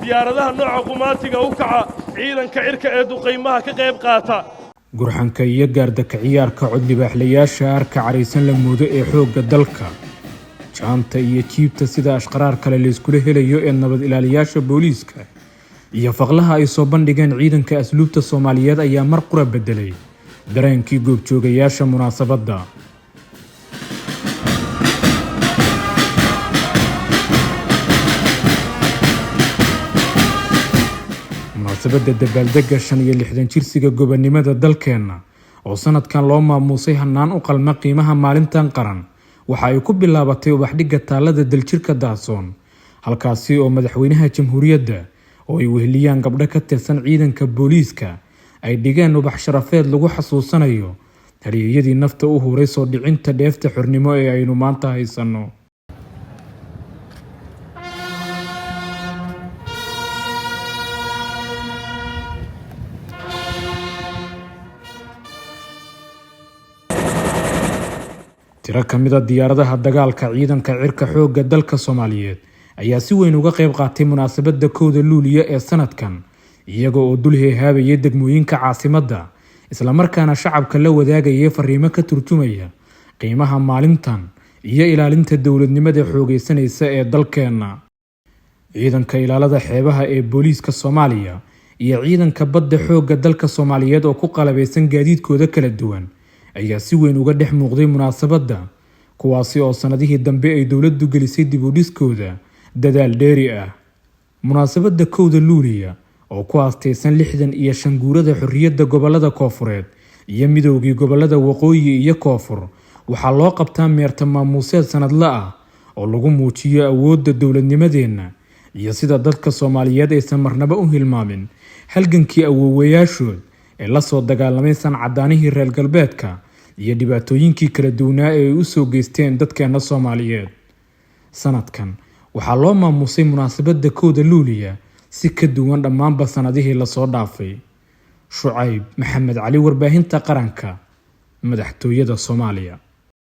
Diyaaradaha nooca qumaatiga u kaca, ciidanka cirka ee duqaymaha ka qayb qaata. Gurxanka iyo gaardaka ciyaarka codlibaaxlayaasha arka caraysan la moodo ee xoogga dalka, jaanta iyo jiibta sida ashqaraar kale layskula helayo ee nabad ilaaliyaasha booliiska iyo faqlaha ay soo bandhigeen ciidanka asluubta Soomaaliyeed ayaa mar qura bedelay dareenkii goobjoogayaasha munaasabadda. Munaasabadda dabaaldegga 65 jirsiga gobonnimada dalkeenna oo sanadkan loo maamuusay hannaan u qalma qiimaha maalintan qaran waxa ay ku bilaabatay ubaxdhigga taallada Daljirka Daahsoon, halkaasi oo madaxweynaha jamhuuriyadda oo ay weheliyaan gabdho ka tirsan ciidanka booliiska ay dhigeen ubax sharafeed lagu xasuusanayo halyeeyadii nafta u huray soo dhicinta dheefta xornimo ee aynu maanta haysanno. Tiro ka mid a diyaaradaha dagaalka ciidanka cirka xoogga dalka Soomaaliyeed ayaa si weyn uga qayb qaatay munaasabadda 1da Luuliyo ee sanadkan, iyaga oo dul heehaabayay degmooyinka caasimadda, islamarkaana shacabka la wadaagayay fariimo ka turjumaya qiimaha maalintan iyo ilaalinta dowladnimada xoogeysanaysa ee dalkeenna. Ciidanka ilaalada xeebaha ee booliiska Soomaaliya iyo ciidanka badda xoogga dalka Soomaaliyeed oo ku qalabaysan gaadiidkooda kala duwan ayaa si weyn uga dhex muuqday munaasabadda, kuwaasi oo sanadihii dambe ay dowladdu gelisay dib u dhiskooda dadaal dheeri ah. Munaasabadda 1da Luuliya oo ku aastaysan 65 guurada xorriyadda gobollada Koofureed iyo midoogii gobollada Waqooyi iyo Koonfur waxaa loo qabtaa meerta maamuuseed sanadle ah oo lagu muujiyo awoodda dowladnimadeenna iyo sida dadka Soomaaliyeed aysan marnaba u hilmaamin halgankii awoowayaashood ee la soo dagaalamay sancadaanihii reer galbeedka iyo dhibaatooyinkii kala duwanaa ee ay u soo geysteen dadkeena Soomaaliyeed. Sanadkan waxaa loo maamuusay munaasabadda 1da Luuliya si ka duwan dhammaanba sanadihii lasoo dhaafay. Shucayb Maxamed Cali, warbaahinta qaranka, madaxtooyada Soomaaliya.